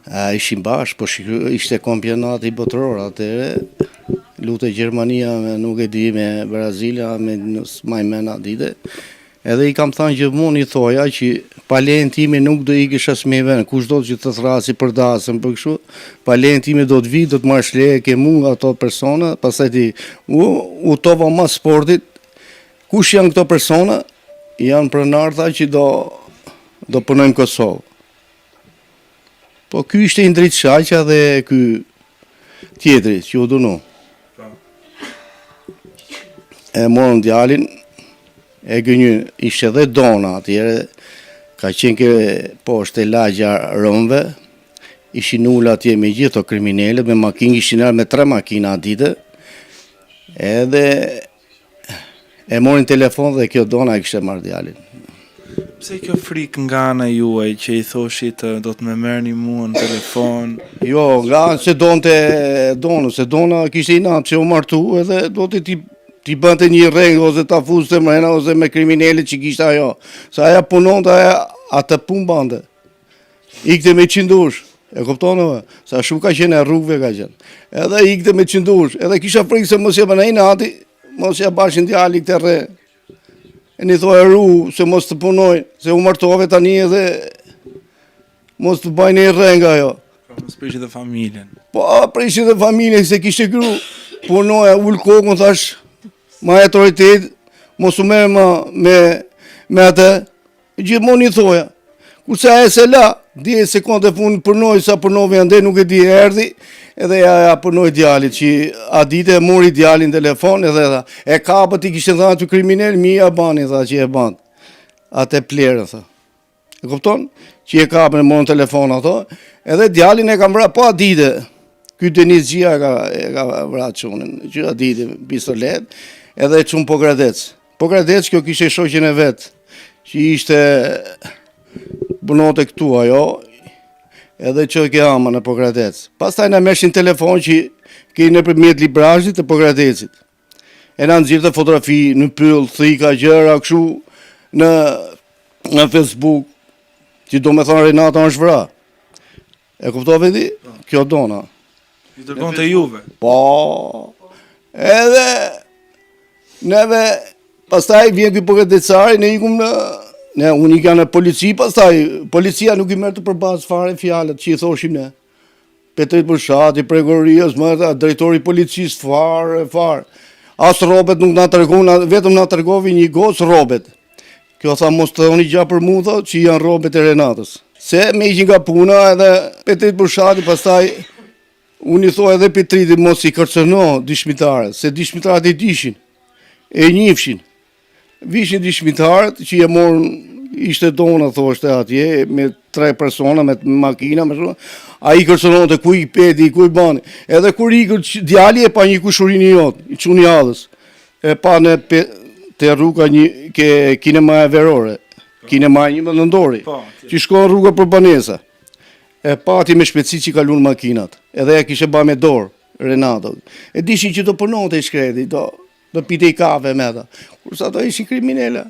A, ishin bashkë, po shiko, ishte kampionati botëror atëherë, lute Gjermania me nuk e di me Brazilia, me s'maj men atë dite. Edhe i kam thënë gjithmonë i thoja që pa lejen time nuk do ikësh asnjë vend, kush do që të thrasi për dasëm për kështu, pa lejen time do të vi, do të marrësh leje ke mu nga ato persona, pastaj ti u u tova mas sportit. Kush janë këto persona? Janë pronarë tha që do do punojnë në Kosovë. Po ky ishte Indrit Shaqa dhe ky tjetri që u dënu. Po. E morën djalin, e gënjy, ishte dhe Dona atjere, ka qenë ke poshtë te lagja Romve, ishin ulë atje me gjithë to kriminelët, me makinë, ishin ardhë me tre makina atë ditë, edhe E morin telefon dhe kjo Dona e kishte marrë djalin. Pse kjo frikë nga ana juaj që i thoshit do të më merrni mua në telefon? Jo, nga anë se donte Donën, se Dona kishte inat që u martu edhe do të t'i t'i bënte një rreng ose ta fuste mrena ose me kriminelët që kishte ajo. Se aja punonte, aja atë punë bante. Ikte me qindush, e kupton apo? Sa shumë ka qenë e rrugëve ka qenë. Edhe ikte me qindush, edhe kisha frikë se mos ja bën inati, mos ja bashin djali këtë rre. E një thoja ru se mos të punoj, se u martove tani edhe mos të bajnë një rre nga ajo. Po, mos prishi dhe familjen. Po, prishi dhe familjen, se kishte gru. Punoja, ul kokën, thash, ma autoritet, mos u merr ma me, me atë, Gjithmonë i thoja, kurse ajo s'e la, dje sekondë e fundit punoi sa punoi ande nuk e di erdhi, edhe ja, ja punoi djalit që a dite e mori djalin telefon edhe tha, e kapët i kishte thënë aty kriminel, mi ja bani tha që e ban. Atë plerën tha. E kupton? Që e kapën e morën telefon ato, edhe djalin e kanë vra po atë dite. Ky Denis Gjia e ka e ka vra çunin, që atë ditë pistolet, edhe e çun Pogradec. Pogradec kjo kishte shoqen e vet, që ishte punonte këtu ajo, edhe që ke ama në Pogradec. Pastaj na merrshin telefon që ke nëpërmjet Librazhdit të Pogradecit. E na nxirrte fotografi në pyll, thika, gjëra, kështu në në Facebook, që do me thonë Renata është vra. E kuptove ti? Kjo Dona. Ju dërgonte juve? Po. Edhe neve pastaj vjen ky pogradecari, ne ikum në ne unë ikja në polici, pastaj policia nuk i merrte për bazë fare fjalët që i thoshim ne. Petrit Bushati, Pregoria, më tha, drejtori i policisë fare, fare. As rrobet nuk na tregon, vetëm na tregovi një gocë rrobet. Kjo tha mos të thoni gja për mu, tha, që janë rrobet e Renatës. Se me ikin nga puna edhe Petrit Bushati, pastaj unë i thoj edhe Petritit mos i kërcëno dishmitarët, se dishmitarët e dishin, e njifshin. Vishin dishmitarët që e morën, ishte Dona, thoshte atje, me tre persona, me makina, me shumë. Ai kërcënonte ku i peti, ku i bani. Edhe kur ikën djali e pa një kushurini jot, i çuni hallës. E pa në pe, te rruga një ke kinemaja verore, kinemaja 11 nëntori, po, që shkon rruga për banesa. E pati me shpejtësi që kalun makinat, edhe ja kishe ba me dorë, Renato. E dishin që do punonte i shkreti, do, do pite i kafe me ta. Kurse ato ishin kriminela.